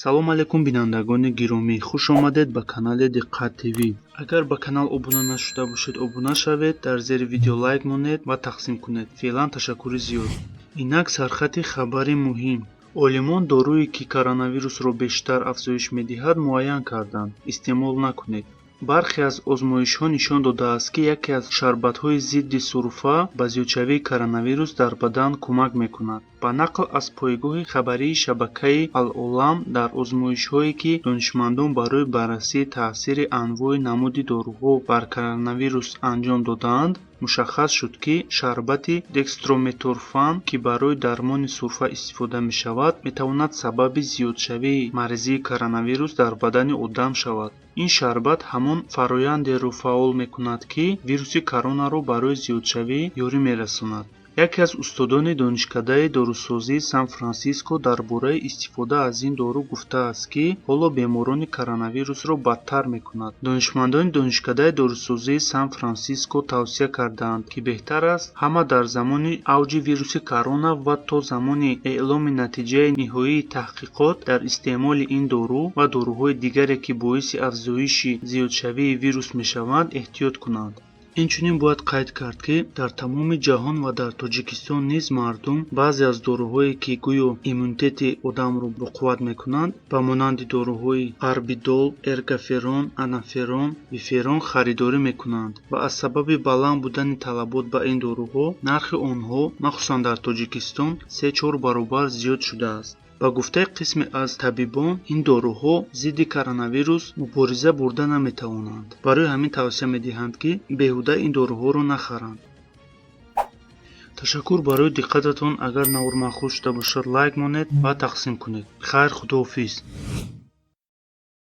Салом алейкум, бинандагони гиромӣ, хуш омадед ба канали Диққат ТВ. Агар ба канал обуна нашуда бошед, обуна шавед, дар зери видео лайк монед ва тақсим кунед. Феълан ташаккури зиёд. Инак сархати хабари муҳим. Олимон доруе, ки коронавирусро бештар афзоиш медиҳад, муайян карданд. Истеъмол накунед. Бархе аз озмоишҳо нишон додааст, ки яке аз шарбатҳои зидди сурфа ба зиёдшавии коронавирус дар бадан кӯмак мекунад. Ба нақл аз пойгоҳи хабарии шабакаи Ал-Олам, дар озмоишҳое, ки донишмандон барои баррасии таъсири анвои намуди доруҳо бар коронавирус анҷом додаанд, мушаххас шуд, ки шарбати декстрометорфан, ки барои дармони сурфа истифода мешавад, метавонад сабаби зиёдшавии маризии коронавирус дар бадани одам шавад. Ин шарбат ҳамон фарояндеро фаъол мекунад, ки вируси коронаро барои зиёдшавӣ ёрӣ мерасонад. Яке аз устодони Донишкадаи дорусозии Сан-Франсиско дар бораи истифода аз ин дору гуфтааст, ки ҳоло беморони коронавирусро бадтар мекунад. Донишмандони Донишкадаи дорусозии Сан-Франсиско тавсия кардаанд, ки беҳтар аст ҳама дар замони авҷи вируси корона ва то замони эъломи натиҷаи ниҳоии таҳқиқот дар истеъмоли ин дору ва доруҳои дигаре, ки боиси афзоиши зиёдшавии вирус мешаванд, эҳтиёт кунанд. Инчунин бояд қайд кард, ки дар тамоми ҷаҳон ва дар Тоҷикистон низ мардум баъзе аз доруҳое, ки гӯё иммунитети одамро боқувват мекунанд, ба монанди доруҳои Арбидол, Эргаферон, Анаферон, Виферон харидорӣ мекунанд ва аз сабаби баланд будани талабот ба ин доруҳо нархи онҳо, махсусан дар Тоҷикистон, се-чор баробар зиёд шудааст. Ба гуфтаи қисме аз табибон, ин доруҳо зидди коронавирус мубориза бурда наметавонанд. Барои ҳамин тавсия медиҳанд, ки беҳуда ин доруҳоро нахаранд. Ташаккур барои диққататон. Агар навор маъқул шуда бошад, лайк монед ва тақсим кунед. Хайр, худоҳофиз.